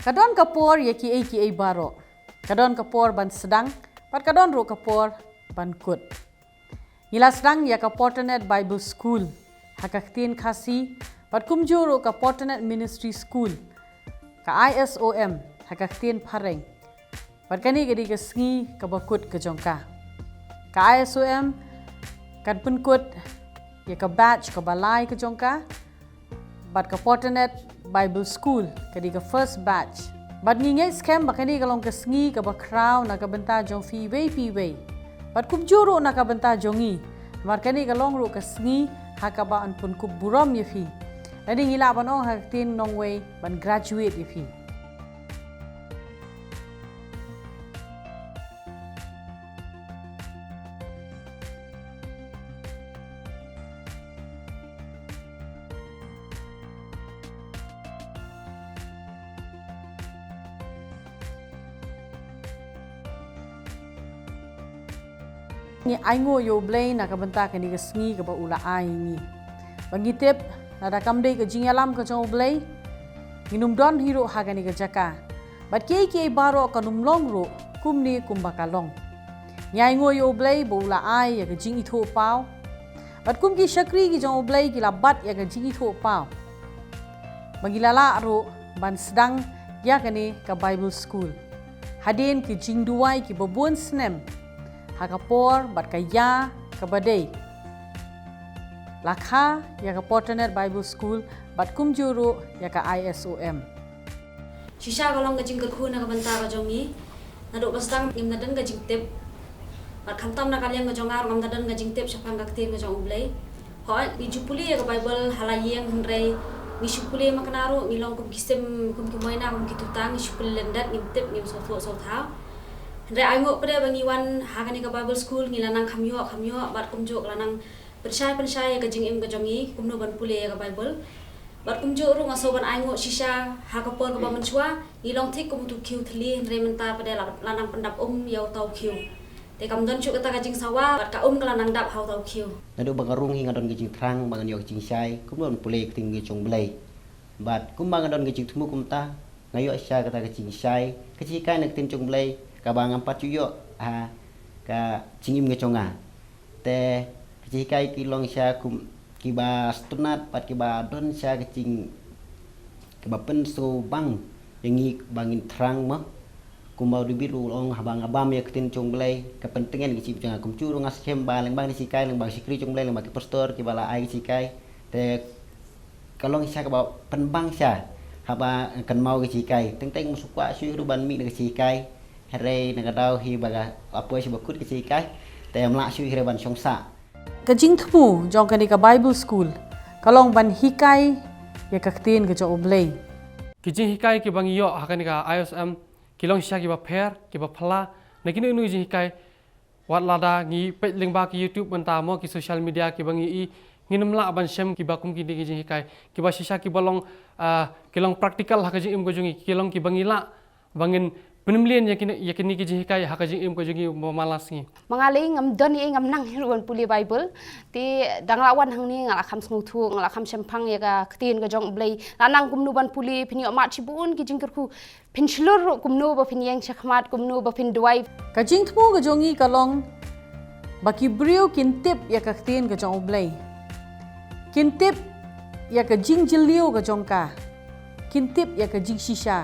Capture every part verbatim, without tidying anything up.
Ka don ka por ïa kiei kiei baroh. Ka don ka por ban sdang, bad ka don ruh ka por ban kut. Ngi la sdang ïa ka Porternet Bible School ha ka ktien Khasi, bad kumjuh ruh ka Porternet Ministry School, ka I S O M ha ka ktien Phareng. Bad kane ka dei ka sngi kaba kut ka jong ka. Ka I S O M kan pynkut ïa ka batch kaba lai ka jong ka, bad ka Porternet Bible School ka dei ka first batch. Bad ngi ngeit skhem ba kane ka long ka sngi kaba khraw na ka bynta jong phi iwei pa iwei, bad kumjuh ruh na ka bynta jong ngi, namar kane ka long ruh ka sngi ha kaba yn pynkup burom ïa phi, lane ngi lah ban ong ha ka ktien nongwei, ban graduate ïa phi. Ngi ainguh ïa U Blei na ka bynta kane ka sngi kaba u la ai ïa ngi, ba ngi tip, lada kam dei ka jingïalam ka jong U Blei, ngin ym don hi ruh ha kane ka jaka. Bad kiei kiei baroh kan ym long ruh kumne kumba ka long. Ngi ainguh ïa U Blei ba u la ai ïa ka jingithuhpaw. Bad kum ki shakri ki jong U Blei, ki la bat ïa ka jingithuhpaw, ba ngi la lah ruh ban sdang ïa kane ka Bible School hadien ki jingduwai kiba bun snem, ha ka por bad ka ïa kaba dei. La kha ïa ka Porternet Bible School, bad kumjuh ruh ïa ka I S O M. Shisha ka long ka jingkyrkhu na ka bynta ka jong ngi. Naduh ba sdang ngim da don ka jingtip. Bad khamtam na ka liang ka jong nga ruh ngam da don ka jingtip shaphang ka ktien ka jong U Blei. Hooid, ngi ju pule ïa ka Bible ha la ïing, hynrei ngi shu pule makna ruh, ngi long kum ki sim, kum ki moina, kum ki tuta, ngi shu pule lyndet, ngim tip, ngim sngewthuh sngewthaw. Hynrei ainguh pat de ba ngi wan ha kane ka Bible School, ngi la nang kham ïoh kham ïoh, bad kumjuh ka la nang pynshai pynshai ïa ka jingim ka jong ngi, kumno ban pule ïa ka Bible. Bad kumjuh ruh nga sngew ban ainguh shisha, ha ka por kaba mynshuwa ngi long thik kum utu u khiew thylli, hynrei mynta pat de la, la nang pyndap um ïa uta u khiew. Te kam don shuh kata ka jingsawa, bad ka um ka la nang dap ha uta u khiew. Naduh ba nga rung hi nga don ka jingthrang ba ngan ïoh ka jingshai kumno ban pule ïa ka ktien ka jong U Blei. Bad kumba nga don ka jingthmu kumta, nga ïoh shisha kata ka jingshai, ka jinghikai na ka ktien jong U Blei, kaba ngam pat ju ïoh ha ka jingim ka jong nga. Te ka jinghikai ki long shisha kum kiba sngewtynnat, bad kiba don shisha ka jing, kiba pynsngewbang ïa ngi ba ngin thrang mo. Kumba u David u ong, haba nga bam ïa ka ktien jong U Blei, ka pyntngen ka jingim jong nga. Kumjuh ruh nga skhem ba lyngba kane ka jinghikai, lyngba ki shakri jong U Blei, lyngba ki pastor kiba la ai ka jinghikai, te ka long shisha kaba pynbang shisha haba kynmaw ka jinghikai. Teng teng ngam shu kwah shuh ruh ban mih na ka jinghikai, hynrei na ka daw hi ba ka la poi sha ba kut ka jinghikai, te ngam lah shuh hi ruh ban shong sah. Ka jingthmu jong kane ka Bible School ka long ban hikai ïa ka ktien ka jong U Blei. Ki jinghikai kiba ngi ïoh ha kane ka I S O M ki long shisha kiba pher, kiba phylla na kino kino ki jinghikai. Wat lada ngi peit lyngba ki YouTube mynta mo, ki social media kiba ngi ïohi, ngim lah ban shem kiba kum kine ki jinghikai, kiba shisha kiba long, ah, ki long practical ha ka jingim ka jong ngi, ki long kiba ngi lah ba ngin pynmlien ïa kine, ïa kine ki jinghikai ha ka jingim ka jong ngi ba man la sngi. Ma nga lei ngam don ei, ngam nang hi ruh ban pule Bible. Te da nga la wan hangne nga la kham sngewthuh, nga la kham shemphang ïa ka ktien ka jong U Blei. La nang kumno ban pule, phin ïoh mad shibun ki jingkyrkhu. Phin shlur ruh kumno ba phin ïeng shakhmat, kumno ba phin duwai. Ka jingthmu ka jong ngi ka long ba ki briew kin tip ïa ka ktien ka jong U Blei. Kin tip ïa ka jingjylliew ka jong ka. Kin tip ïa ka jingshisha.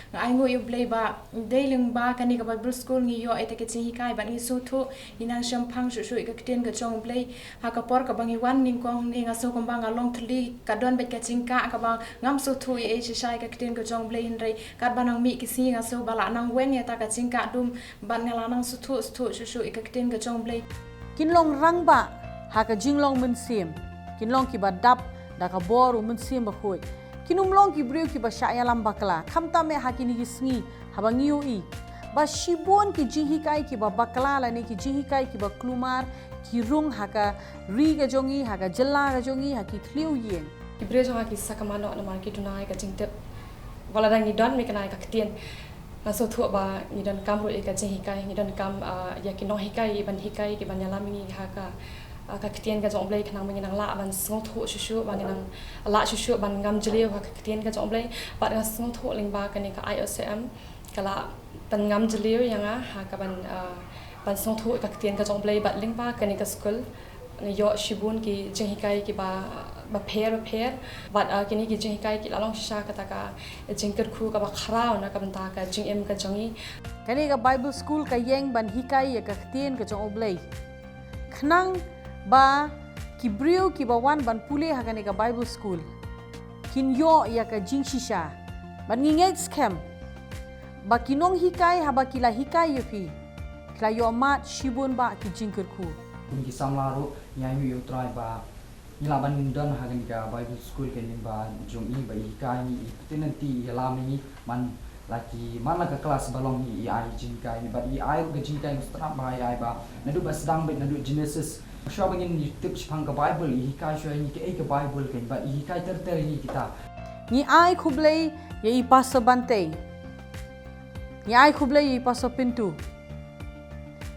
Nga ainguh ïa U Blei ba dei lyngba kane ka Bible School ngi ïoh ïa kata ka jinghikai bad ngi sngewthuh, ngi nang shemphang shuh shuh ïa ka ktien ka jong U Blei. Ha ka por kaba ngi wan nyngkong hangne nga sngew kumba nga long thylli, ka don beit ka jingkah kaba ngam sngewthuh ei ei shisha ïa ka ktien ka jong U Blei, hynrei katba nang mih ki sngi nga sngew ba la nang weng ïa kata ka jingkah dum, bad nga la nang sngewthuh sngewthuh shuh shuh ïa ka ktien ka jong U Blei. Kin long rangbah ha ka jinglong mynsiem, kin long kiba dap da ka bor u Mynsiem Bakhuid. Kin ym long ki briew kiba shah ïalam bakla, khamtam eh ha kine ki sngi, haba ngi ïohi ba shibun ki jinghikai kiba bakla lane ki jinghikai kiba kulmar ki rung ha ka ri ka jong ngi, ha ka jylla ka jong ngi, ha ki thliew ïing. Ki briew jong nga ki sakma noh namar ki duna ïa ka jingtip. Wat lada ngi don mih kane ka ktien, nga sngewthuh ba ngi donkam ruh ïa ka jinghikai, ngi donkam, ah, ïa ki nonghikai ban hikai, ki ban ïalam ïa ngi ha ka, Ah, ka ktien ka jong U Blei khnang ba ngin nang lah ban sngewthuh shuh shuh, ba ngin nang lah shuh shuh ban ngam jylliew ha ka ktien ka jong U Blei. Bad nga sngewthuh lyngba kane ka I O C M ka lah ban ngam jylliew ïa nga ha ka ban, ah, ban sngewthuh ka ktien ka jong U Blei. Bad lyngba kane ka skul nga ïoh shibun ki jinghikai kiba, ba pher ba pher. Bad, ah, kine ki jinghikai ki la long shisha kata ka jingkyrkhu kaba khraw na ka bynta ka jingim ka jong ngi. Kane ka Bible School ka ïeng ban hikai ïa ka ktien ka jong U Blei, khnang ba ki briew kiba wan ban pule ha kane ka Bible School kin ïoh ïa ka jingshisha. Bad ngi ngeit skhem ba ki nonghikai, haba ki la hikai ïa phi, ki la ïoh mad shibun bah ki jingkyrkhu. Kum ki samla ruh ngi ainguh ïa U Trai ba ngi lah ban don ha kane ka Bible School kane ba jong i, ba i hikai ngi, i pynthikna, i ïalam ïa ngi man la ki, man la ka klas ba long, i ai jinghikai ngi, bad i ai ruh ka jinghikai ngi, strap ba i ai ba naduh ba sdang bad naduh Genesis. Shuwa ba ngin tip shaphang ka Bible, i hikai shuwa ïa ngi kaei ka Bible kane, bad i hikai ter ter ïa ngi kita. Ngi ai khublei ïa i Pastor Bantei. Ngi ai khublei ïa i Pastor Pintu.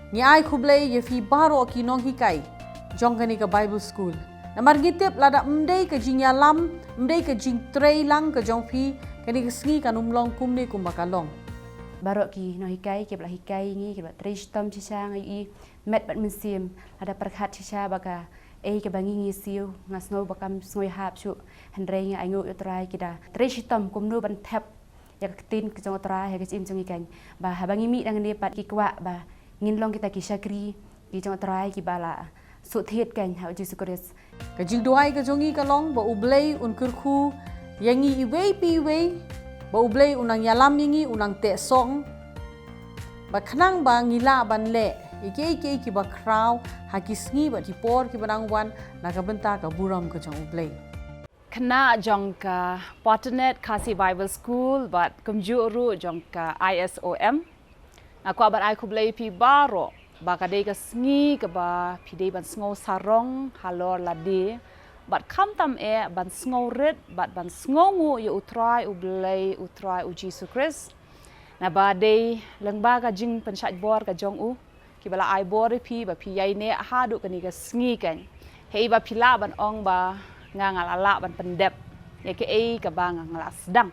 Ngi ai khublei ïa phi baroh ki nonghikai jong kane ka Bible School. Namar ngi tip lada ym dei ka jingïalam, ym dei ka jingtrei lang ka jong phi, kane ka sngi kan ym long kumne kumba ka long. Baroh ki nonghikai kiba la hikai ïa ngi, kiba la trei shitom shisha, nga ïohi met bad mynsiem, lada pyrkhat shisha ba kaei kaba ngi ngi siew, nga sngew ba kam sngew ïahap shuh, hynrei nga ainguh ïa U Trai, ki da trei shitom kumno ban thep ïa ka ktien ka jong U Trai ha ka jingim jong ngi kane. Ba haba ngi mih nangne pat ki kwah ba ngin long kita ki shakri ki jong U Trai kiba la shu thied kane ha U Jisu Khrist. Ka jingduwai ka jong ngi ka long ba U Blei un kyrkhu ïa ngi iwei pa iwei, ba U Blei un nang ïalam ïa ngi, un nang teh song, ba khnang ba ngi lah ban leh ïa kiei kiei kiba khraw ha ki sngi bad ki por kiba nang wan na ka bynta ka burom ka jong U Blei. Khynnah jong ka Patternet Khasi Bible School bad kumjuh ruh jong ka I S O M, nga kwah ban ai khublei ïa phi baroh ba ka dei ka sngi kaba phi dei ban sngew sarong halor lade, bad khamtam eh ban sngew rit bad ban sngewnguh ïa U Trai U Blei, U Trai U Jisu Khrist. Naba dei lyngba ka jingpynshait bor ka jong u kiba la ai bor ïa phi ba phi ïaineh haduh kane ka sngi kane. Hei ba phi lah ban ong ba nga nga la lah ban pyndep ïa kaei kaba nga nga la sdang.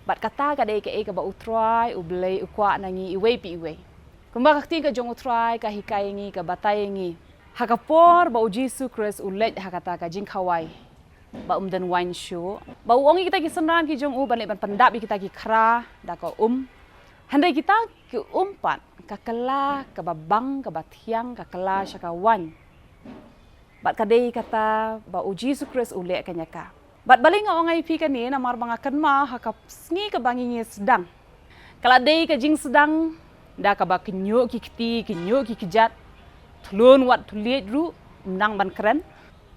Bad kata ka dei kaei kaba U Trai U Blei u kwah na ngi iwei pa iwei. Kumba ka ktien ka jong U Trai ka hikai ïa ngi, ka batai ïa ngi, ha ka por ba U Jisu Khrist u leit ha kata ka jingkhawai, ba um don waiñ shuh, ba u ong ïa kita ki synran ki jong u ban leit ban pyndap ïa kita ki khra da ka um. Hynrei kita ki um pat ka kylla kaba bang kaba thiang ka kylla sha ka waiñ. Bad ka dei kata ba U Jisu Khrist u leh kane ïa ka. Bad balei nga ong ïa phi kane, namar ba nga kynmaw ha ka sngi kaba ngi ngi sdang, ka la dei ka jingsdang da kaba kynñiuh ki kti, kynñiuh ki kjat, thlun wat thylliej ruh ym nang ban kren.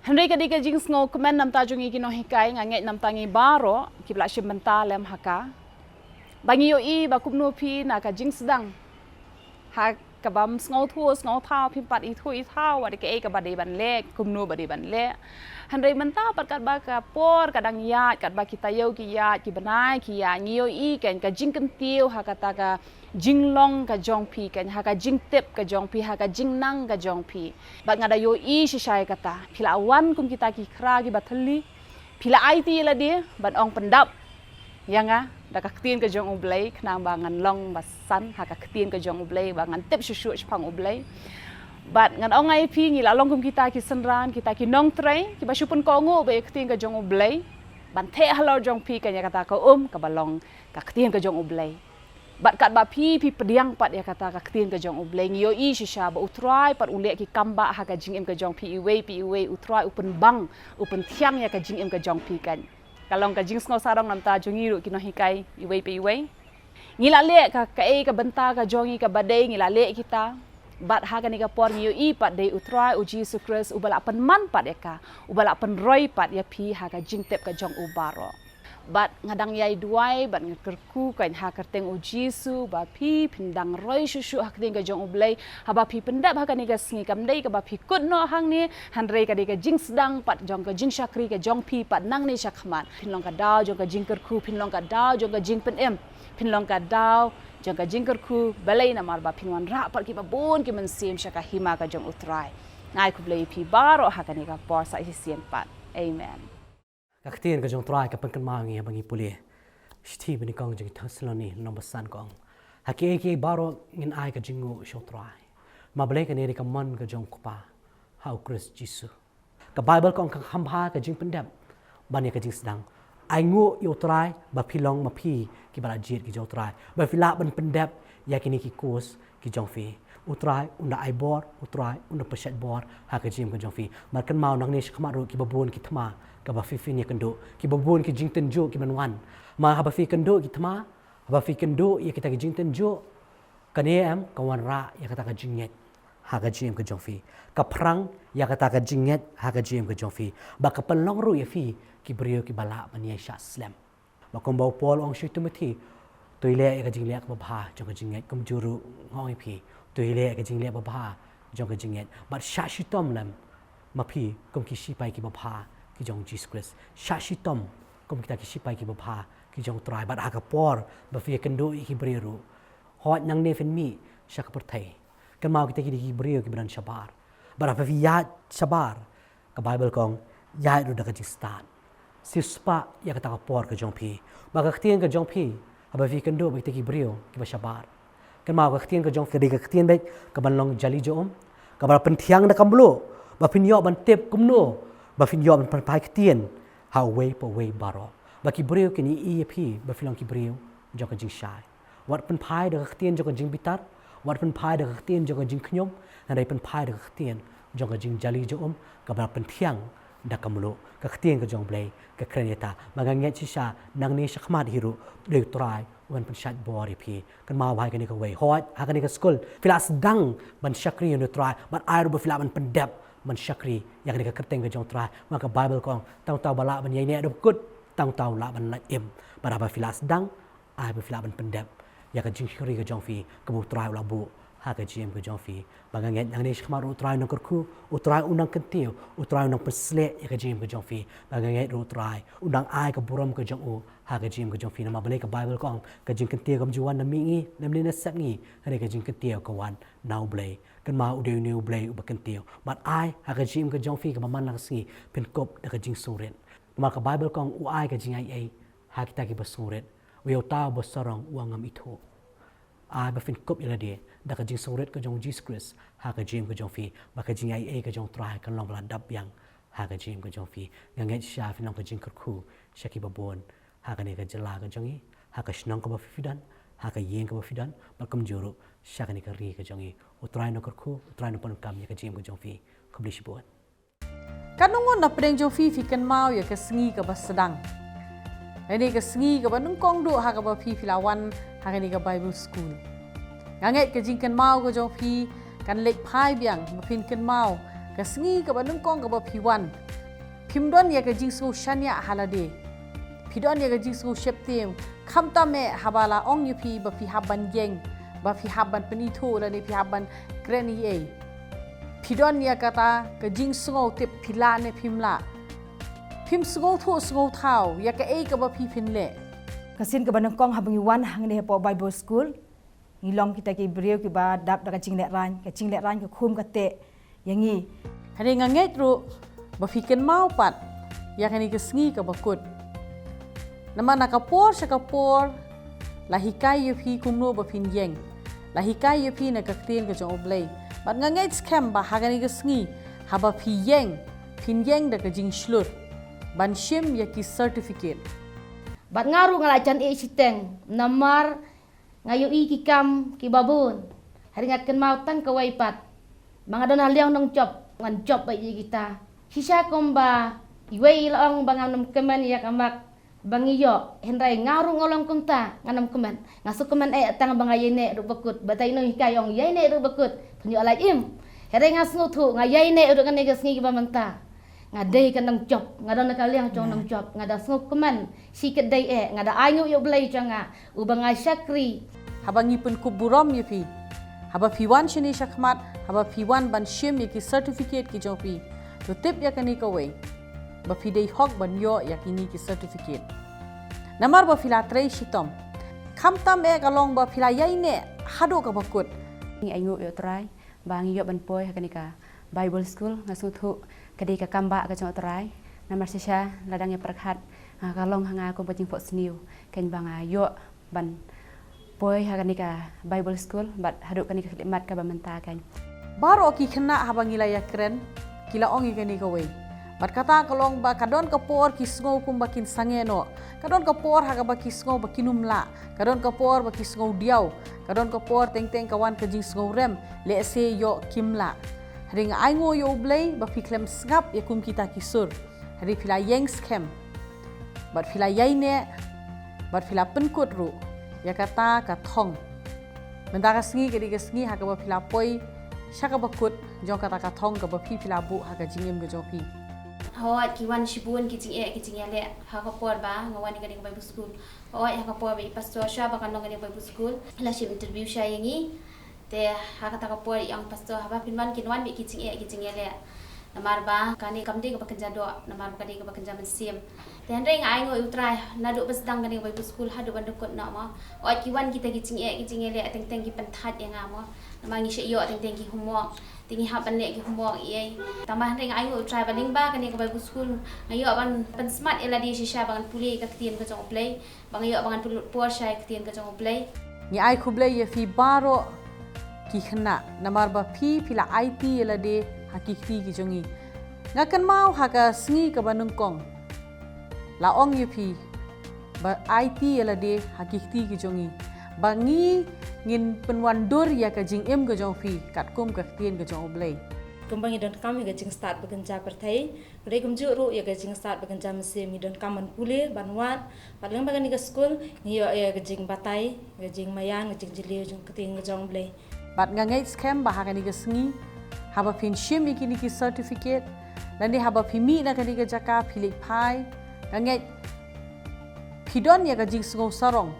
Hynrei ka dei ka jingsngew kmen namta jong ngi ki nonghikai, nga ngeit namta ngi baroh kiba la shim bynta lem ha ka, ba ngi ïohi ba kumno phi na ka jingsdang ha kaba ym sngewthuh sngewthaw, phim pat ithuh ithaw wat ïa kaei kaba dei ban leh, kumno ba dei ban leh. Hynrei mynta pat katba ka por ka dang ïaid, katba ki taïew ki ïaid, ki bnai ki ïaid, ngi ïohi kane ka jingkyntiew ha kata ka jinglong ka jong phi kane, ha ka jingtip ka jong phi, ha ka jingnang ka jong phi. Bad nga da ïohi shisha ïa kata, phi la wan kum kita ki khra kiba thylli, phi la aiti ïa lade ban ong pyndap ïa nga da ka ktien ka jong U Blei, khnang ba ngan long ba san ha ka ktien ka jong U Blei, ba ngan tip shuh shuh shaphang U Blei. Bad ngan ong ïa phi, ngi la long kum kita ki synran, kita ki nongtrei kiba shu pynkohnguh bad ïa ka ktien ka jong U Blei ban theh halor jong phi kane ïa kata ka um kaba long ka ktien ka jong U Blei. Bad katba phi, phi pdiang pat ïa kata ka ktien ka jong U Blei, ngi ïohi shisha ba U Trai pat u leh ki kam ba ha ka jingim ka jong phi iwei pa iwei, U Trai u pynbang, u pynthiang ïa ka jingim ka jong phi kane. Ka long ka jingsngew sarong namta jong ngi ruh ki nonghikai iwei pa iwei. Ngi la leh ka, kaei ka bynta ka jong ngi kaba dei, ngi la leh kita. Bad ha kane ka por ngi ïohi pat dei U Trai U Jisu Khrist uba la pynman pat ïa ka, uba la pynroi pat ïa phi ha ka jingtip ka jong u baroh. Bad nga dang ïai duwai bad nga kyrkhu kane ha ka kyrteng U Jisu ba phi phin dang roi shuh shuh ha ka ktien ka jong U Blei. Haba phi pyndap ha kane ka sngi, kam dei kaba phi kut noh hangne, hynrei ka dei ka jingsdang pat jong ka jingshakri ka jong phi pat nangne shakhmat. Phin long ka daw jong ka jingkyrkhu, phin long ka daw jong ka jingpynim, phin long ka daw jong ka jingkyrkhu. Balei? Namar ba phin wanrah pat kiba bun ki mynsiem sha ka hima ka jong U Trai. Nga ai khublei ïa phi baroh ha kane ka por sa shisien pat. Amen. Ka ktien ka jong U Trai ka pynkynmaw ïa ngi haba ngi pule. Shithi banyngkong jong ki Thessaloni lynnong ba san ka ong, ha kiei kiei baroh ngin ai ka jingnguh sha U Trai. Ma balei? Kane dei ka mon ka jong U Kpa ha U Khrist Jisu. Ka Baibl ka ong ka kham bha ka jingpyndep ban ïa ka jingsdang. Ainguh ïa U Trai ba phi long ma phi kiba la jied ki jong U Trai, ba phi lah ban pyndep ïa kine ki course ki jong phi. U Trai un da ai bor, U Trai un da pynshait bor ha ka jingim ka jong phi. Bad kynmaw, nangne shakhmat ruh kiba bun ki thma kaba phi phin ïakynduh, kiba bun ki jingtynjuh ki ban wan. Ma haba phi kynduh ki thma, haba phi kynduh ïa kita ki jingtynjuh, kane em ka wanrah ïa kata ka jingngeit ha ka jingim ka jong phi. Ka phrang ïa kata ka jingngeit ha ka jingim ka jong phi, ba ka pynlong ruh ïa phi ki briew kiba lah ban ïaishah slem. Ba kumba u Paul u ong sha u Timothi, to ïaleh ïa ka jingleh kaba bha jong ka jingngeit. Kumjuh ruh nga ong ïa phi, to ïaleh ïa ka jingleh ba bha jong ka jingngeit. Bad shah shitom lem ma phi kum ki shipai kiba bha ki jong U Jisu Khrist. Shah shitom kum kita ki shipai kiba bha ki jong U Trai. Bad ha ka por ba phi ïakynduh ïa ki briew ruh, hooid, nangne phin mih sha ka pyrthei. Kynmaw, kita ki dei ki briew kiba don shabar. Bad haba phi ïaid shabar, ka Baibl ka ong, ïaid ruh da ka jingstad. Siewspah ïa kata ka por ka jong phi. Ba ka ktien ka jong phi, haba phi kynduh bad kita ki briew kiba shabar, kynmaw, ka ktien ka jong phi ka dei ka ktien beit kaban long jali ja um, kaba la pynthiang da ka mluh, ba phin ïoh ban tip kumno ba phin ïoh ban pynphai ktien ha uwei pa uwei baroh. Ba ki briew kin ïohi ïa phi ba phi long ki briew jong ka jingshai. Wat pynphai da ka ktien jong ka jingbitar, wat pynphai da ka ktien jong ka jingkhñium, hynrei pynphai da ka ktien jong ka jingjali ja um, kaba la pynthiang da ka mluh. Ka ktien ka jong U Blei ka kren ïa ta. Ba nga ngeit shisha nangne shakhmat hi ruh, dei U Trai un pynshait bor ïa phi. Kynmaw, ha kane kawei, hooid, ha kane ka skul phi lah sdang ban shakri ïa U Trai, bad ai ruh ba phi lah ban pyndep ban shakri ïa kane ka kyrteng ka jong U Trai. Ma ka Baibl ka ong, tang uta uba lah ban ïaineh da bakut, tang uta u lah ban lait im. Bad haba phi lah sdang, ai ba phi lah ban pyndep ïa ka jingshakri ka jong phi kaba U Trai u la buh ha ka jingim ka jong phi. Ba nga ngeit nangne shakhmat ruh U Trai un nang kyrkhu, U Trai un nang kyntiew, U Trai un nang pynsleh ïa ka jingim ka jong phi. Ba nga ngeit ruh U Trai un nang ai ka burom ka jong u ha ka jingim ka jong phi. Namar balei? Ka Baibl ka ong, ka jingkyntiew kam ju wan na mihngi, na mne na sepngi, hynrei ka jingkyntiew ka wan na U Blei. Kynmaw, u dei une U Blei uba kyntiew. Bad ai ha ka jingim ka jong phi kaba man la ka sngi phin kup da ka jingsngewrit. Namar ka Baibl ka ong, u ai ka jingaiei ha kita kiba sngewrit, u ïa uta uba sarong u angam ithuh. Ai ba phin kup ïa lade da ka jingsngewrit ka jong U Jisu Khrist ha ka jingim ka jong phi, ba ka jingaiei ka jong U Trai kan long ba la dap biang ha ka jingim ka jong phi. Nga ngeit shisha phin long ka jingkyrkhu sha kiba bun ha kane ka jylla ka jong ngi, ha ka shnong kaba phi phi don, ha ka ïing kaba phi don, bad kumjuh ruh sha kane ka ri ka jong ngi. U Trai un nang kyrkhu, U Trai un nang pyndonkam ïa ka jingim ka jong phi. Khublei shibun. Katno ngut na pdeng jong phi phi kynmaw ïa ka sngi kaba sdang, lane ka sngi kaba nyngkong duh ha kaba phi phi la wan ha kane ka Bible School? Nga ngeit ka jingkynmaw ka jong phi kan leit phai biang ba phin kynmaw ka sngi kaba nyngkong kaba phi wan. Phim don ïa ka jingsngew shaniah ha lade. Phi don ïa ka jingsngew sheptieng, khamtam eh haba la ong ïa phi ba phi hap ban ïeng, ba phi hap ban pynithuh lane phi hap ban kren ei ei. Phi don ïa kata ka jingsngew tip phi lah ne phim lah. Phim sngewthuh sngewthaw ïa kaei kaba phi phin leh. Ka sien kaba nyngkong haba ngi wan hangne hapoh Bible School, ngi long kita ki briew kiba dap da ka jinglehraiñ, ka jinglehraiñ ka khum ka teh ïa ngi. Hynrei nga ngeit ruh ba phi kynmaw pat ïa kane ka sngi kaba kut. Namar na ka por sha ka por la hikai ïa phi kumno ba phin ïeng, la hikai ïa phi na ka ktien ka jong U Blei. Bad nga ngeit skhem ba ha kane ka sngi haba phi ïeng, phin ïeng da ka jingshlur ban shim ïa ki certificate. Bad nga ruh nga la jan ïeh shiteng namar nga ïohi ki kam kiba bun. Hynrei nga kynmaw tang kawei pat, ba nga don ha liang nongjop, ngan jop beit ïa kita. Shisha kumba iwei i la ong ba ngan ym kmen ïa ka mak ba ngi ïoh, hynrei nga ruh nga long kumta, ngan ym kmen. Nga sngewkmen eh tang ba nga ïaineh ruh bakut, ba dei nonghikai ong ïaineh ruh bakut phin ïoh lait im. Hynrei nga sngewthuh nga ïaineh ruh kane ka sngi kaba mynta. Nga dei ka nongjop, nga don ha ka liang jong nongjop, nga da sngewkmen shikatdei eh, nga da ainguh ïa U Blei jong nga uba nga shakri. Haba ngi pynkup burom ïa phi, haba phi wan shane shakhmat, haba phi wan ban shim ïa ki certificate ki jong phi, to tip ïa kane kawei, ba phi dei hok ban ïoh ïa kine ki certificate. Namar ba phi la trei shitom. Khamtam eh ka long ba phi la ïaineh haduh kaba kut. Ngi ainguh ïa U Trai ba ngi ïoh ban poi ha kane ka Bible School nga sngewthuh ka dei ka kam ba ka jong U Trai. Namar shisha la dang ïa pyrkhat nga ka long ha nga kum ka jingphohsniew kein ba nga ïoh ban poi ha kane ka Bible School bad haduh kane ka khyllipmat kaba mynta kein. Baroh ki khynnah haba ngi la ïakren ki la ong ïa kane kawei. Bad kata ka long ba ka don ka por ki sngew kumba kin sangeh noh. Ka don ka por ha kaba ki sngew ba kin ym lah. Ka don ka por ba ki sngew diaw. Ka don ka por teng teng ka wan ka jingsngew rem. Lehse ïoh kim lah. Hynrei nga ai nguh ïa U Blei ba phi khlem sngap ïa kum kita ki sur. Hynrei phi la ïeng skhem. Bad phi la ïaineh. Bad phi la pynkut ruh ïa kata ka thong. Mynta ka sngi ka dei ka sngi ha kaba phi la poi sha kaba kut jong kata ka thong kaba phi phi la buh ha ka jingim ka jong phi. Hooid, ki wan shibun ki jingeh ki jingïaleh ha ka por ba nga wan ïa kane ka Bible School. Hooid, ha ka por ba i pastor sha ba kan long kane ka Bible School la shim interview sha ïa ngi. Te ha kata ka por i ong pastor, haba phin wan kin wan beit ki jingeh ki jingïaleh. Namar ba kane kam dei kaba kynja doh, namar ba ka dei kaba kynja mynsiem. Te hynrei nga ai nguh ïa U Trai naduh ba sdang kane ka Bible School haduh ban da kut noh mo. Hooid, ki wan kita ki jingeh ki jingïaleh teng teng ki pynthait ïa nga mo. Namar ngi shu ïoh teng teng ki homework. Te ngi hap ban leh ki homework ïa. Tangba hynrei nga ai nguh ïa U Trai ba lyngba kane ka Bible School nga ïoh ban pynsmart ïa lade shisha ba ngan pule ïa ka ktien ka jong U Blei. Ba nga ïoh ba ngan pynlut por sha ïa ka ktien ka jong U Blei. Ngi ai khublei ïa phi baroh ki khynnah namar ba phi phi la aiti ïa lade ha ki kti ki jong ngi. Nga kynmaw ha ka sngi kaba nyngkong la ong ïa phi ba aiti ïa lade ha ki kti ki jong ngi. Ba ngi ngin pynwandur ïa ka jingim ka jong phi katkum ka ktien ka jong U Blei. Kumba ngi donkam ïa ka jingstad ba kynja pyrthei, hynrei kumjuh ruh ïa ka jingstad ba kynja mynsiem ngi donkam ban pule, ban wad, bad lyngba kane ka skul ngi ïoh ïa ka jingbatai, ka jingmaïan, ka jingjylliew jong ka ktien ka jong U Blei. Bad nga ngeit skhem ba ha kane ka sngi haba phin shim ïa kine ki certificate lane haba phi mih na kane ka jaka phi leit phai, nga ngeit phi don ïa ka jingsngew sarong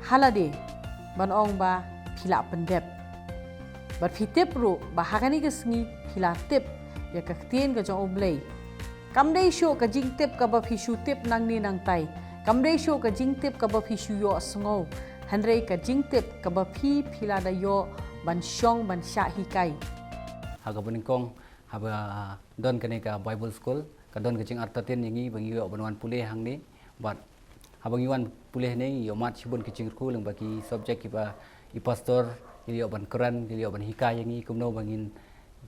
ha lade ban ong ba phi la pyndep. Bad phi tip ruh ba ha kane ka sngi phi la tip ïa ka ktien ka jong U Blei. Kam dei shuh ka jingtip kaba phi shu tip nangne nangtai. Kam dei shuh ka jingtip kaba phi shu ïohsngew. Hynrei ka jingtip kaba phi phi la da ïoh ban shong ban shah hikai. Ha kaba nyngkong haba don kane ka Bible School ka don ka jingartatien ïa ngi ba ngi ïoh ban wan pule hangne. Bad haba ngi wan pule hangne ngi ïoh mad shibun ki jingkyrkhu lyngba ki subject kiba i pastor ki ïoh ban kren, ki ïoh ban hikai ïa ngi kumno ba ngin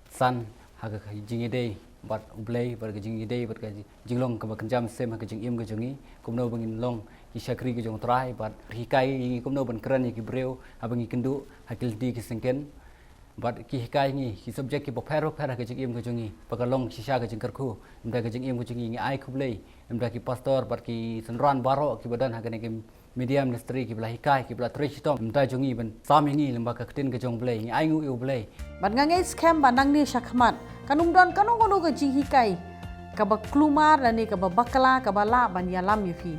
san ha ka jingïadei bad U Blei, bad ka jingïadei bad ka jinglong kaba kynja mynsiem ha ka jingim ka jong ngi, kumno ba ngin long ki shakri ka jong U Trai, bad hikai ïa ngi kumno ban kren ïa ki briew haba ngi kynduh ha ki lynti ki syngkien. Bad ki hikai ngi ki subject kiba pher bapher ha ka jingim ka jong ngi, ba ka long shisha ka jingkyrkhu. Mynta ka jingim ka jong ngi ngi ai khublei mynta ki pastor bad ki synran baroh kiba don ha kane ka media ministry kiba la hikai, kiba la trei shitom mynta jong ngi ban sam ïa ngi lyngba ka ktien ka jong U Blei. Ngi ai nguh ïa U Blei. Bad nga ngeit skhem ba nangne shakhmat kan ym don kano kano ka jinghikai kaba kulmar lane kaba bakla kaba lah ban ïalam ïa phi.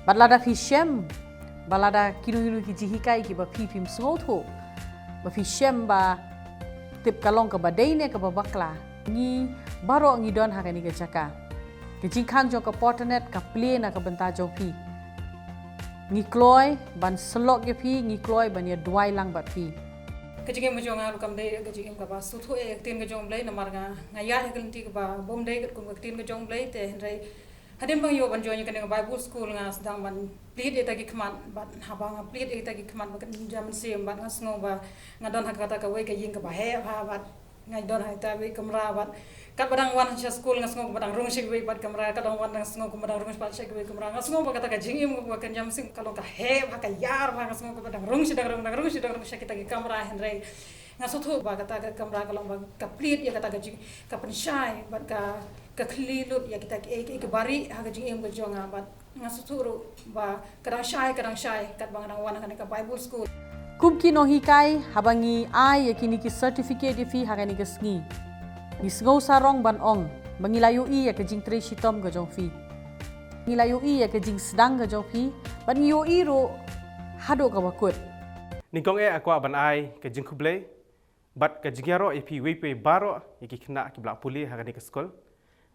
Bad lada phi shem ba lada kino kino ki jinghikai kiba phi phim sngewthuh, ba phi shem ba tip ka long kaba dei ne kaba bakla, ngi baroh ngi don ha kane ka jaka. Ka jingkhang jong ka Potternet ka plie na ka bynta jong phi. Ngi kloi ban syllok ïa phi, ngi kloi ban ïa duwai lang bad phi. Ka jingim ka jong nga ruh kam dei ka jingim kaba sngewthuh ïa ka ktien ka jong U Blei, namar nga nga ïaid ha ka lynti kaba bym dei katkum ka ktien ka jong U Blei. Te hynrei hadien ba nga ïoh ban join ïa kane ka Bible School nga sdang ban plied ïa kita ki khmat, bad haba nga plied ïa kita ki khmat bad ka jingim mynsiem bad nga sngew ba nga don ha kata kawei ka ïing kaba heh bha, bad nga don ha ita wei kamra, bad katba dang wan sha skul nga sngew kumba dang rung sha kiwei pat kamra, katba dang wan dang sngew kumba dang rung pat sha kiwei kamra. Nga sngew ba kata ka jingim kaba kynja mynsiem ka long ka heh bha, ka ïar bha, nga sngew kumba dang rung sha dang rung, dang rung sha dang rung sha kita ki kamra. Hynrei nga sngewthuh ba kata ka kamra ka long ba ka plied ïa kata ka jing, ka pynshai bad ka, ka khlieh lut ïa kita kiei kiei kiba rieh ha ka jingim ka jong nga. Bad nga sngewthuh ruh ba ka dang shai, ka dang shai katba nga dang wan ha kane ka Bible School. Kum ki nonghikai, haba ngi ai ïa kine ki certificate ïa phi ha kane ka sngi, ngi sngew sarong ban ong ba ngi la ïohi ïa ka jingtrei shitom ka jong phi. Ngi la ïohi ïa ka jingsdang ka jong phi bad ngi ïohi ruh haduh kaba kut. Nyngkong eh nga kwah ban ai ka jingkhublei bad ka jingïaroh ïa phi uwei pa uwei baroh ïa ki khynnah kiba la pule ha kane ka skul.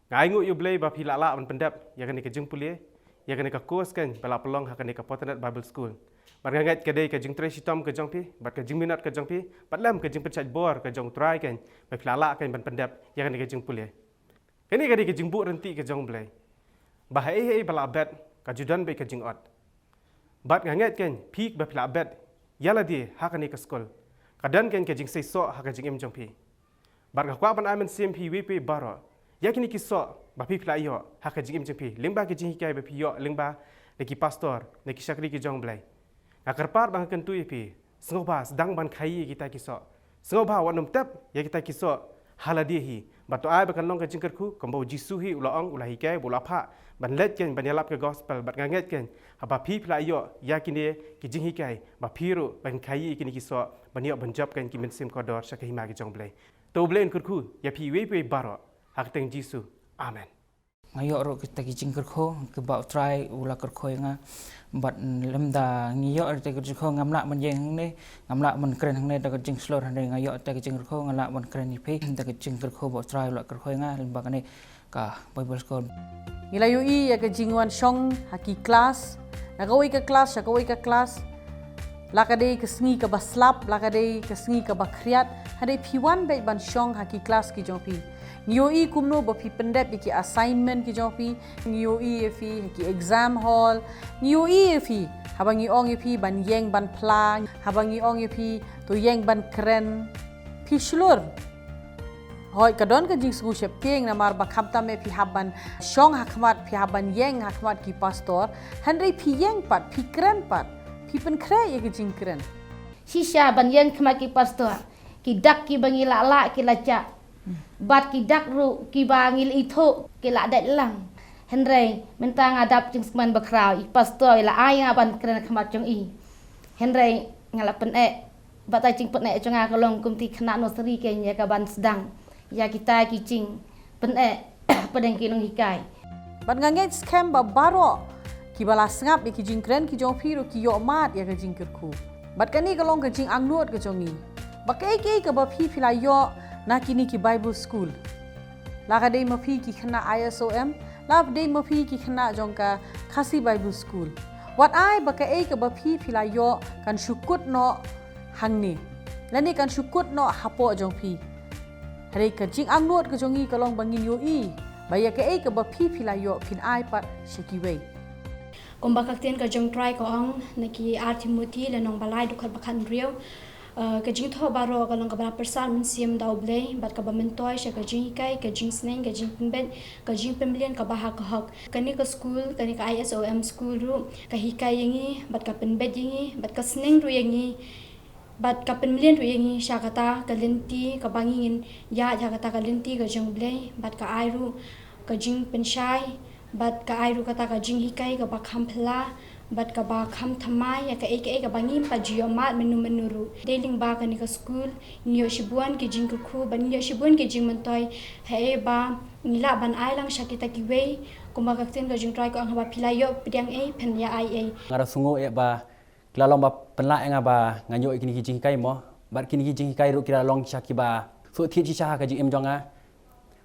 Nga ai nguh ïa U Blei ba phi la lah ban pyndep ïa kane ka jingpule, ïa kane ka course kein ba la pynlong ha kane ka Potternet Bible School. Bad nga ngeit ka dei ka jingtrei shitom ka jong phi, bad ka jingminot ka jong phi, bad lem ka jingpynshait bor ka jong U Trai kein, ba phi la lah kein ban pyndep ïa kane ka jingpule. Kane ka dei ka jingbuh rynti ka jong U Blei, ba haei haei ba la bet ka ju don beit ka jingot. Bad nga ngeit kein phi ba phi la bet ïa lade ha kane ka skul, ka don kein ka jingseisoh ha ka jingim jong phi. Bad nga kwah ban ai mynsiem phi iwei pa iwei baroh ïa kine ki soh ba phi phi la ïoh ha ka jingim jong phi, lyngba ki jinghikai ba phi ïoh lyngba na ki pastor, na ki shakri ki jong U Blei. Nga kyrpad bad nga kyntu ïa phi, sngewbha sdang ban khaii ïa kita ki soh. Sngewbha wat nym tep ïa kita ki soh ha lade hi, bad to ai ba kan long ka jingkyrkhu kumba U Jisu hi u la ong, u la hikai, ba u la phah ban leit kein ban ïalap ka gospel. Bad nga ngeit kein haba phi phi la ïoh ïa kine ki jinghikai, ba phi ruh ban khaii ïa kine ki soh, ban ïoh ban jop kein ki mynsiem kordor sha ka hima ka jong U Blei. To U Blei un kyrkhu ïa phi iwei pa iwei baroh, ha ka kyrteng Jisu. Amen. Nga ïoh ruh kita ki jingkyrkhu kiba U Trai u la kyrkhu ïa nga. Bad lymda ngi ïoh ruh kita ki jingkyrkhu, ngam lah ban ïeng hangne, ngam lah ban kren hangne da ka jingshlur, hynrei nga ïoh kita ki jingkyrkhu, nga lah ban kren ïa phi da ka jingkyrkhu ba U Trai u la kyrkhu ïa nga lyngba kane ka Bible School. Ngi la ïohi ïa ka jingwan shong ha ki klas, na kawei ka klas sha kawei ka klas. La ka dei ka sngi kaba slap, la ka dei ka sngi kaba khriat, hynrei phi wan beit ban shong ha ki klas ki jong phi. Ngi ïohi kumno ba phi pyndep ïa ki assignment ki jong phi. Ngi ïohi ïa phi ha ki exam hall. Ngi ïohi ïa phi haba ngi ong ïa phi ban ïeng ban phla, haba ngi ong ïa phi to ïeng ban kren, phi shlur. Hooid, ka don ka jingsngew sheptieng, namar ba khamtam eh phi hap ban shong ha khmat, phi hap ban ïeng ha khmat ki pastor, hynrei phi ïeng pat, phi kren pat, phi pynkhreh ïa ka jingkren. Shisha ban ïeng khmat ki pastor, ki dak kiba ngi la lah ki la jah, bad ki dak ruh kiba ngi la ithuh ki la dait lang. Hynrei mynta nga dap jingsmen bakhraw, i pastor i la ai ïa nga ban kren khmat jong i. Hynrei nga la pyneh, bad ka jingpyneh jong nga ka long kum ki khynnah nursery kein ïa ka ban sdang ïa kita ki jingpyneh pdeng ki nonghikai. Bad nga ngeit skhem ba baroh kiba la sngap ïa ki jingkren ki jong phi ruh ki ïoh mad ïa ka jingkyrkhu. Bad kane ka long ka jingangnud ka jong ngi, ba kaei kaei kaba phi phi la ïoh na kine ki Bible School, la ka dei ma phi ki khynnah I S O M, la ka dei ma phi ki khynnah jong ka Khasi Bible School, wat ai ba kaei kaba phi phi la ïoh kan shu kut noh hangne, lane kan shu kut noh hapoh jong phi. Hynrei ka jingangnud ka jong ngi ka long ba ngin ïohi ba ïa kaei kaba phi phi la ïoh phin ai pat sha kiwei. Kumba ka ktien ka jong U Trai ka ong na ki ar Timothi lynnong ba lai dkhot ba khathynriew, eh, ka jingthoh baroh ka long kaba la pyrsad mynsiem da U Blei, bad kaba myntoi sha ka jinghikai, ka jingsneng, ka jingpynbeit, ka jingpynmlien kaba ha ka hok. Kane ka skul, kane ka I S O M school ruh ka hikai ïa ngi, bad ka pynbeit ïa ngi, bad ka sneng ruh ïa ngi, bad ka pynmlien ruh ïa ngi sha kata ka lynti kaba ngi ngin ïaid ha kata ka lynti ka jong U Blei, bad ka ai ruh ka jingpynshai, bad ka ai ruh kata ka jinghikai kaba kham phylla bad kaba kham thymmai ïa kaei kaei kaba ngim pat ju ïoh mad mynno mynno ruh. Dei lyngba kane ka skul ngi ïoh shibun ki jingkyrkhu bad ngi ïoh shibun ki jingmyntoi, haei ba ngi lah ban ai lang sha kita kiwei. Kumba ka ktien ka jong U Trai ka ong, haba phi la ïoh pdiang ei, phin ïa ai ei. Nga ruh sngew eh ba ki la long ba pynlah ïa nga ba ngan ïoh ïa kine ki jinghikai mo. Bad kine ki jinghikai ruh ki la long shisha kiba suk thied shisha ha ka jingim jong nga.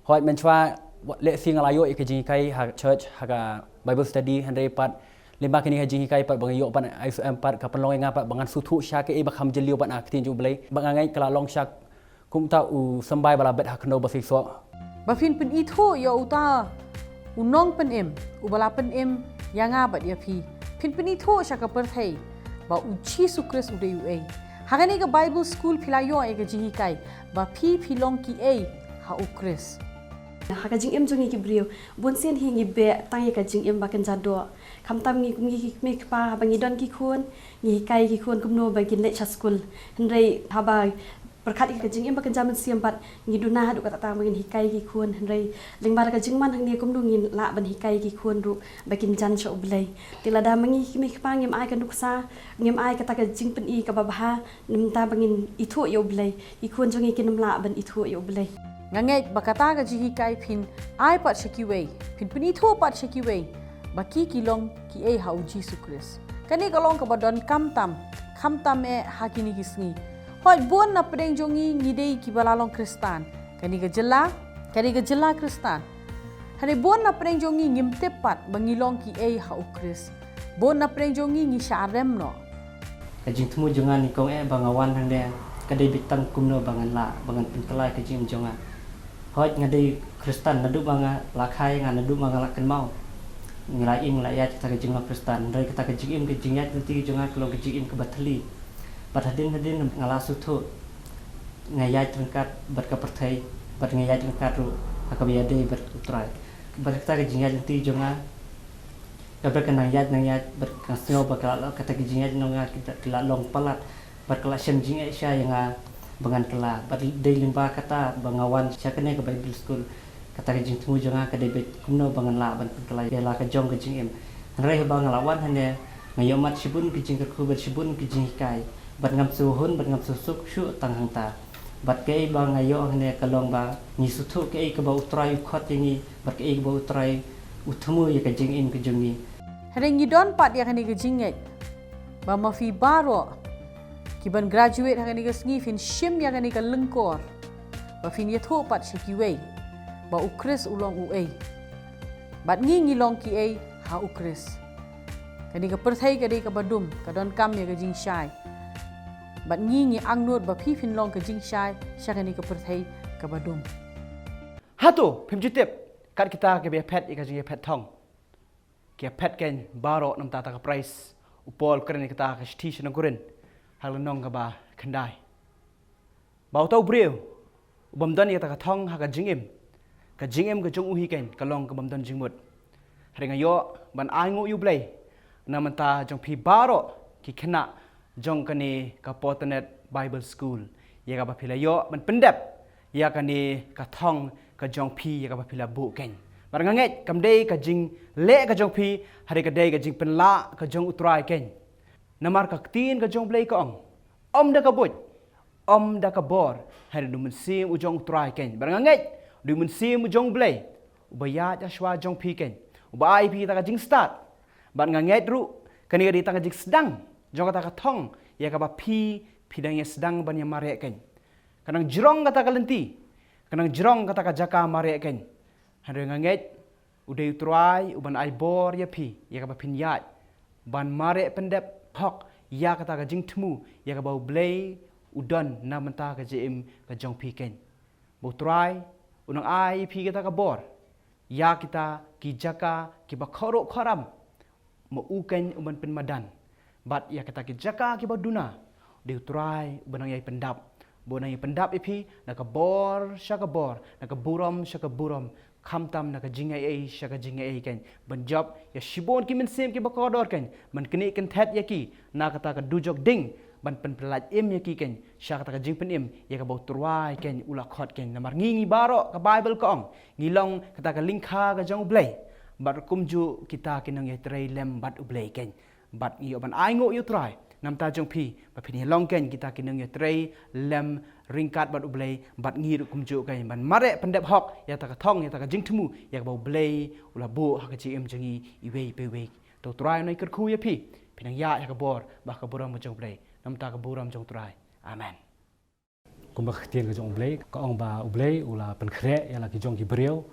Hooid, mynshuwa lehse nga la ïoh ïa ka jinghikai ha church, ha ka Bible study, hynrei pat lyngba kine ki jinghikai pat ba nga ïoh pat I S O M pat ka pynlong ïa nga pat ba ngan sngewthuh shisha kaei ba kham jylliew bad na ka ktien jong U Blei. Bad nga ngeit ka la long shisha kumta u symbai ba la bet ha khyndew ba seisoh. Ba phin pynithuh ïa uta u nongpynim uba la pynim ïa nga bad ïa phi. Phin pynithuh sha ka pyrthei ba U Jisu Khrist u dei uei. Ha kane ka Bible school phi la ïoh ïa ka jinghikai ba phi phi long kiei ha U Khrist. Ha ka jingim jong ngi ki briew, bun sien hi ngi beh tang ïa ka jingim ba kynja doh. Khamtam ngi kum ngi ki kmie kpa, haba ngi don ki khun, ngi hikai ki khun kumno ba kin leit sha skul. Hynrei haba pyrkhat ïa ka jingim ba kynja mynsiem bad ngi duna haduh katta tang ba ngin hikai ki khun, hynrei lyngba ka jingman hangne kumno ngin lah ban hikai ki khun ruh ba kin jan sha U Blei. Te lada ma ngi ki kmie kpa ngim ai ka nuksa, ngim ai kata ka jingpyni kaba bha, namar ba ngin ithuh ïa U Blei, ki khun jong ngi kin ym lah ban ithuh ïa U Blei. Nga ngeit ba kata ka jinghikai phin ai pat sha kiwei, phin pynithuh pat sha kiwei ba ki ki long kiei ha U Jisu Khrist. Kane ka long kaba donkam tam, khamtam eh ha kine ki sngi. Hooid, bun na pdeng jong ngi ngi dei kiba la long Khristan. Kane ka jylla, kane ka jylla Khristan. Hynrei bun na pdeng jong ngi ngim tip pat ba ngi long kiei ha U Khrist. Bun na pdeng jong ngi ngi shah rem noh. Ka jingthmu jong nga nyngkong eh ba nga wan hangne ka dei beit tang kumno ba ngan lah, ba ngan pynkylla ïa ka jingim jong nga. Hooid, nga dei Khristan naduh ba nga la kha ïa nga, naduh ba nga la kynmaw. Nga la im, nga la ïaid kata ka jinglong Khristan. Hynrei kata ka jingim, ka jingïaid lynti jong nga ka long ka jingim kaba thylli. Bad hadien hadien nga la sngewthuh, nga ïaid ryngkat bad ka pyrthei, bad nga ïaid ryngkat ruh ha kaba ïadei bad U Trai. Bad kata ka jingïaid lynti jong nga, ka bad ka nang ïaid nang ïaid bad ka sngew ba ka la, kata ka jingïaid jong nga ka la long palat, bad ka la shem jingeh sha ïa nga ba ngan kylla. Bad dei lyngba kata ba nga wan sha kane ka Bible School. Kata ka jingthmu jong nga ka dei beit kumno ba ngan lah ban pynkylla ïa la ka jong ka jingim. Hynrei haba nga la wan hangne, nga ïohmat shibun ka jingkyrkhu bad shibun ka jinghikai, bad ngam sngewhun bad ngam sngewsuk shuh tang hangta. Bad kaei ba nga ïoh hangne ka long ba ngi sngewthuh kaei kaba U Trai u khot ïa ngi, bad kaei kaba U Trai u thmu ïa ka jingim ka jong ngi. Hynrei ngi don pat ïa kane ka jingngeit ba ma phi baroh kiban graduate ha kane ka sngi phin shim ïa kane ka lyngkor, ba phin ïathuh pat sha kiwei ba U Khrist u long uei, bad ngi ngi long kiei ha U Khrist. Kane ka pyrthei ka dei kaba dum, ka donkam ïa ka jingshai. Bad ngi ngi angnud ba phi phin long ka jingshai sha kane ka pyrthei kaba dum. Hato phim ju tip, kat kita kiba ïaphet ïa ka jingïaphet thong, ki ïaphet keiñ baroh namar kata ka prais. U Paul u kren ïa kata ha ka shithi sha ki nong Korinth, ha ka lynnong kaba khyndai, ba uta u briew u bym don ïa kata ka thong ha ka jingim, ka jingim ka jong u hi keiñ ka long ka bym don jingmut. Hynrei nga ïoh ban ainguh ïa U Blei namar kata jong phi baroh ki khynnah jong kane ka Fortinet Bible School, ïa kaba phi la ïoh ban pyndep ïa kane ka thong ka jong phi, ïa kaba phi la buh keiñ. Bad nga ngeit kam dei ka jingleh ka jong phi, hynrei ka dei ka jingpynlah ka jong U Trai keiñ. Namar ka ktien ka jong U Blei ka ong, ym da ka buit, ym da ka bor, hynrei da u Mynsiem u jong U Trai keiñ. Bad nga ngeit da u Mynsiem u jong U Blei, uba ïaid ha shuwa jong phi keiñ, uba ai phi kata ka jingstad. Bad nga ngeit ruh kane ka dei tang ka jingsdang jong kata ka thong ïa kaba phi, phi dang ïa sdang ban ïa mareh keiñ. Ka nang jrong kata ka lynti, ka nang jrong kata ka jaka mareh keiñ. Hynrei nga ngeit u dei U Trai uban ai bor ïa phi, ïa kaba phin ïaid ban mareh pyndep hok ïa kata ka jingthmu ïa kaba U Blei u don namar kata ka jingim ka jong phi keiñ. Ba U Trai u nang ai ïa phi kata ka bor ïa kita ki jaka kiba khuid khram, ma u keiñ uban pynmadan. Bad ïa kita ki jaka kiba duna, dei U Trai uba nang ïai pyndap, uba nang ïai pyndap ïa phi na ka bor sha ka bor, na ka burom sha ka burom, khamtam na ka jingaiei sha ka jingaiei keiñ. Ban jop ïa shibun ki mynsiem kiba kordor keiñ, ban knieh kynthet ïa ki na kata ka dujok ding, ban pynpyllait im ïa ki keiñ sha kata ka jingpynim ïa kaba U Trai keiñ u la khot keiñ. Namar ngi ngi baroh, ka Baibl ka ong, ngi long kata ka lyngkha ka jong U Blei, bad kumjuh kita ki nongïatrei lem bad U Blei keiñ. Bad ngi ïoh ban ainguh ïa U Trai namar kata jong phi, ba phin ïa long keiñ kita ki nongïatrei lem ryngkat bad U Blei, bad ngi ruh kumjuh keiñ ban mareh pyndep hok ïa kata ka thong, ïa kata ka jingthmu ïa kaba U Blei u la buh ha ka jingim jong ngi iwei pa iwei. To U Trai un ai kyrkhu ïa phi, phin nang ïaid ha ka bor bad ka burom ka jong U Blei. Namar kata ka burom jong U Trai. Amen. Kumba ka ktien ka jong U Blei ka ong ba U Blei u la pynkhreh ïa la ki jong ki briew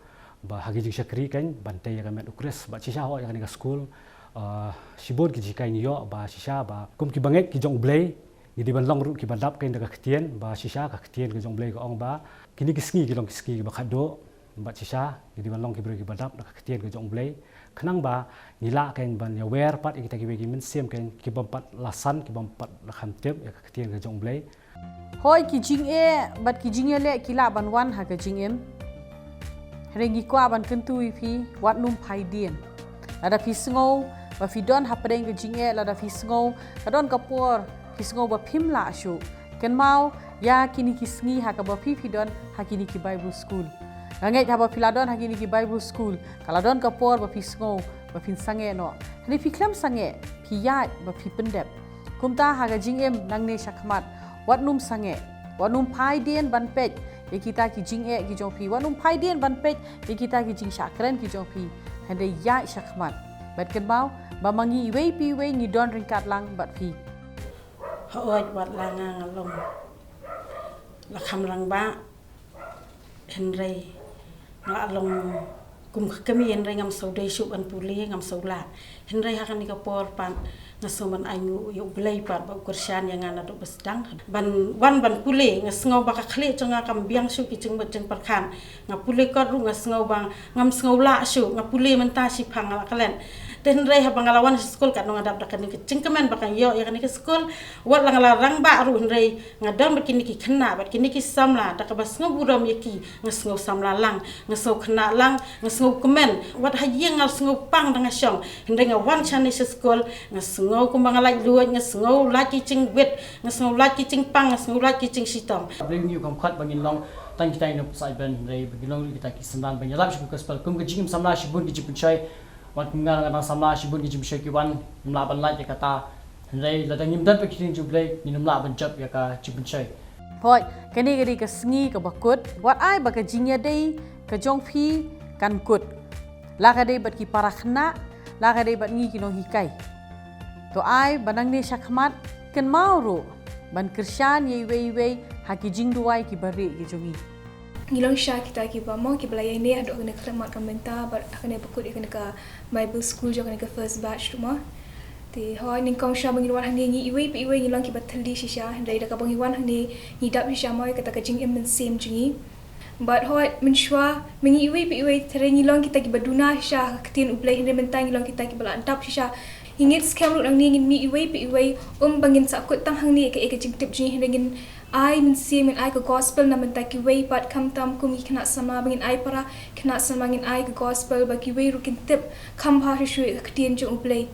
ba ha ki jingshakri keiñ ban tei ïa ka met U Khrist. Bad shisha hooid ïa kane ka skul, ah, shibun ki jinghikai ngi ïoh ba shisha ba kum ki bangeit ki jong U Blei, ngi dei ban long ruh kiba dap keiñ da ka ktien, ba shisha ka ktien ka jong U Blei ka ong ba kine ki sngi ki long ki sngi kiba khatduh. Bad shisha ngi dei ban long ki briew kiba dap da ka ktien ka jong U Blei, khnang ba ngi lah keiñ ban ïawer pat ïa kita kiwei ki mynsiem keiñ ki bym pat la san, ki bym pat la kham tip ïa ka ktien ka jong U Blei. Hooid, ki jingeh bad ki jingïaleh ki lah ban wan ha ka jingim. Hynrei ngi kwah ban kyntu ïa phi, wat nym phai dien. Lada phi sngew ba phi don hapdeng ka jingeh, lada phi sngew ka don ka por phi sngew ba phim lah shuh, kynmaw ïa kine ki sngi ha kaba phi phi don ha kine ki Bible school. Nga ngeit haba phi la don ha kine ki Bible school, ka la don ka por ba phi sngew ba phin sangeh noh. Hynrei phi khlem sangeh, phi ïaid bad phi pyndep. Kumta ha ka jingim nangne shakhmat, wat nym sangeh, wat nym phai dien ban peit ïa kita ki jingeh ki jong phi, wat nym phai dien ban peit ïa kita ki jingshah kren ki jong phi. Hynrei ïaid shakhmat. Bad kynmaw ba ma ngi iwei pa iwei ngi don ryngkat lang bad phi. Hooid, wat la nga nga long la kham rangbah, hynrei nga la long Kum ka kmie hynrei ngam sngewdei shuh ban pule, ngam sngew lah. Hynrei ha kane ka por pat nga sngew ban ainguh ïa U Blei pat ba u kyrshan ïa nga naduh ba sdang. Ban wan ban pule nga sngew ba ka khlieh jong nga kam biang shuh ki jingmut jingpyrkhat. Nga pule kot ruh nga sngew ba ngam sngew lah shuh, nga pule mynta shiphang nga la klet. Te hynrei haba nga la wan sha skul katno nga dap da kane ka jingkmen ba kan ïoh ïa kane ka skul. Wat la nga la rangbah ruh hynrei nga don bad kine ki khynnah bad kine ki samla da kaba sngew burom ïa ki, nga sngew samla lang, nga sngew khynnah lang, nga sngew kmen. Wat ha ïing nga sngew pang da nga shong. Hynrei nga wan shane sha skul, nga sngew kumba nga lait luid, nga sngew lait ki jingwit, nga sngew lait ki jingpang, nga sngew lait ki jingshitom. Ka Blei u ngi u kam khot ba ngin long tang kita ïa u nongpynsah beiñ, hynrei ba ngin long ruh kita ki synran ban ïarap sha ka gospel. Kum ka jingim samla shibun ki jingpynshoi. Wat kum nga nga dang samla shibun ki jingpynshoi ki wan, ngim lah ban lait ïa kata. Hynrei lada ngim don bad ka ktien jong U Blei, ngin ym lah ban jop ïa ka jingpynshoi. Hooid, kane ka dei ka sngi kaba kut, wat ai ba ka jingïadei ka jong phi kan kut. La ka dei bad ki para khynnah, la ka dei bad ngi ki nonghikai. To ai ba nangne shakhmat, kynmaw ruh ban kyrshan ïa iwei ïa iwei ha ki jingduwai kiba rieh ki jong ngi. Ngi long shisha kita kiba mo, kiba la ïaineh haduh kane ka khyllipmat ka mynta, bad ha kane ba kut ïa kane ka Bible School jong kane ka first batch ruh mo. Te hooid, nyngkong shisha ba ngin wan hangne ngi iwei pa iwei ngi long kiba thylli shisha, hynrei da kaba ngi wan hangne ngi dap shisha mo ïa kata ka jingim mynsiem jong ngi. Bad hooid, mynshuwa ma ngi iwei pa iwei, hynrei ngi long kita kiba duna shisha ha ka ktien U Blei, hynrei mynta ngi long kita kiba la dap shisha. Ngi ngeit skhem ruh nangne ngin mih iwei pa iwei, ym ba ngin sahkut tang hangne ïa ka, ïa ka jingtip jong ngi, hynrei ngin ai mynsiem, ngin ai ka gospel na bynta kiwei pat, khamtam kum ki khynnah samla ba ngin ai para khynnah samla, ngin ai ka gospel ba kiwei ruh kin tip kham bha shuh shuh ïa ka ktien jong U Blei.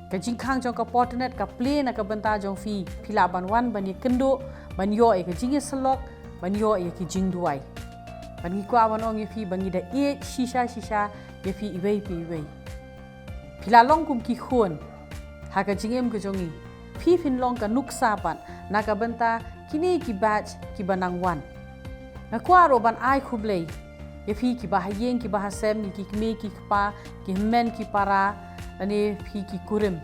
Ka jingkhang jong ka Porternet ka plie na ka bynta jong phi, phi lah ban wan ban ïakynduh, ban ïoh ïa ka jingïasyllok, ban ïoh ïa ki jingduwai. Bad ngi kwah ban ong ïa phi ba ngi da ïeit shisha shisha ïa phi iwei pa iwei. Phi la long kum ki khun ha ka jingim ka jong ngi. Phi phin long ka nuksa pat na ka bynta kine ki batch kiba nang wan. Nga kwah ruh ban ai khublei ïa phi kiba ha ïing kiba ha sem, ngi ki kmie ki kpa, ki hynmen ki para, lane phi ki kurim,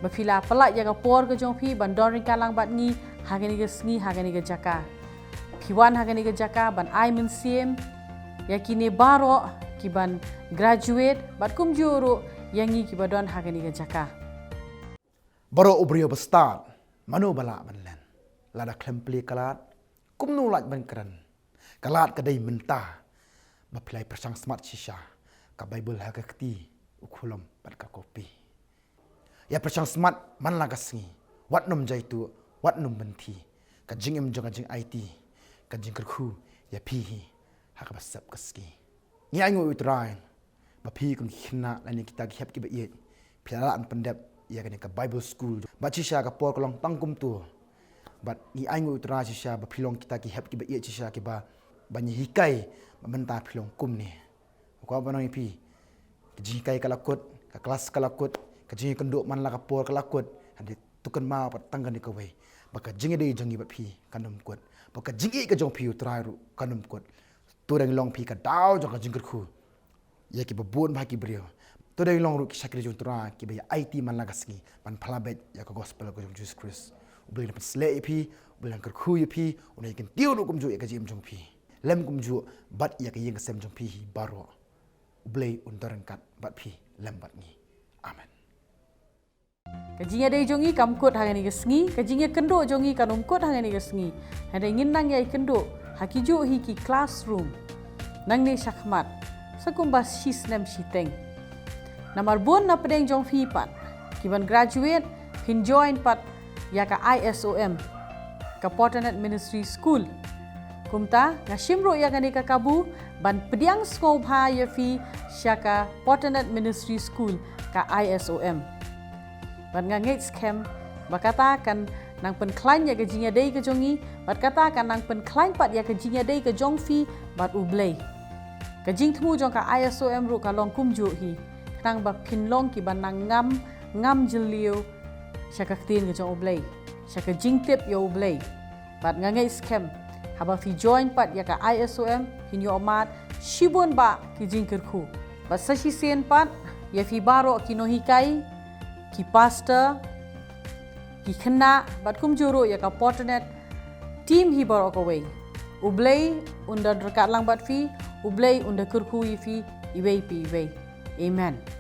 ba phi la pyllait ïa ka por ka jong phi ban don ryngkat lang bad ngi ha kane ka sngi, ha kane ka jaka. Phi wan ha kane ka jaka ban ai mynsiem ïa kine baroh kiban graduate, bad kumjuh ruh ïa ngi kiba don ha kane ka jaka. Baroh u briew ba stad, mano ba lah ban len? Lada khlem plie ka lad, kumno lait ban kren? Ka lad ka dei mynta ba phi la ïa pyrshang smat shisha, ka Baibl ha ka kti, u khulom bad ka kopi. Ïa pyrshang smat man la ka sngi, wat nym jaituh, wat nym bynthi. Ka jingim jong ka jingaiti, ka jingkyrkhu ïa phi hi ha kaba sep ka sngi. Ngi ainguh ïa U Trai ba phi kum ki khynnah lane kita ki hep kiba ïeit, phi la lah ban pyndep ïa kane ka Bible School. Bad shisha ka por ka long tang kumto. Bad ngi ainguh ïa U Trai shisha ba phi long kita ki hep kiba ïeit shisha kiba ban ïa hikai, ba mynta phi long kumne. Ko ba nang ïa phi, ka jinghikai ka la kut, ka klas ka la kut, ka jingïakynduh man la ka por ka la kut. Hynrei to kynmaw pat tang kane kawei, ba ka jingïadei jong ngi bad phi kan ym kut, ba ka jingïeit ka jong phi ïa U Trai ruh kan ym kut. To dang long phi ka daw jong ka jingkyrkhu ïa kiba bun bha ki briew. To dang long ruh ki shakri jong U Trai kiba ïa aiti man la ka sngi ban phylla beit ïa ka gospel ka jong U Jisu Khrist. U Blei un pynshlur ïa phi, U Blei un kyrkhu ïa phi, un ïa kyntiew ruh kumjuh ïa ka jingim jong phi, lem kumjuh bad ïa ka ïing ka sem jong phi hi baroh. U Blei un don ryngkat bad phi lem bad ngi. Amen. Ka jingïadei jong ngi kam kut ha kane ka sngi, ka jingïakynduh jong ngi kan ym kut ha kane ka sngi. Hynrei ngin nang ïakynduh ha kijuh hi ki classroom nangne shakhmat, sa kumba shi snem shiteng. Namar bun na pdeng jong phi pat kiban graduate, phin join pat ïa ka I S O M, ka Porternet Ministry School. Kumta nga shim ruh ïa kane ka kabu ban pdiang sngewbha ïa phi sha ka Porternet Ministry School, ka I S O M. Bad nga ngeit skhem ba kata kan nang pynkhlaiñ ïa ka jingïadei ka jong ngi, bad kata kan nang pynkhlaiñ pat ïa ka jingïadei ka jong phi bad U Blei. Ka jingthmu jong ka I S O M ruh ka long kumjuh hi, khnang ba phin long kiba nang ngam, ngam jylliew sha ka ktien ka jong U Blei, sha ka jingtip ïa U Blei. Bad nga ngeit skhem haba phi join pat ïa ka I S O M, phin ïoh mad shibun bah ki jingkyrkhu. Bad sa shisien pat ïa phi baroh ki nonghikai, ki pastor, ki khynnah, bad kumjuh ruh ïa ka Porternet team hi baroh kawei. U Blei un da ryngkat lang bad phi, U Blei un da kyrkhu ïa phi iwei pa iwei. Amen.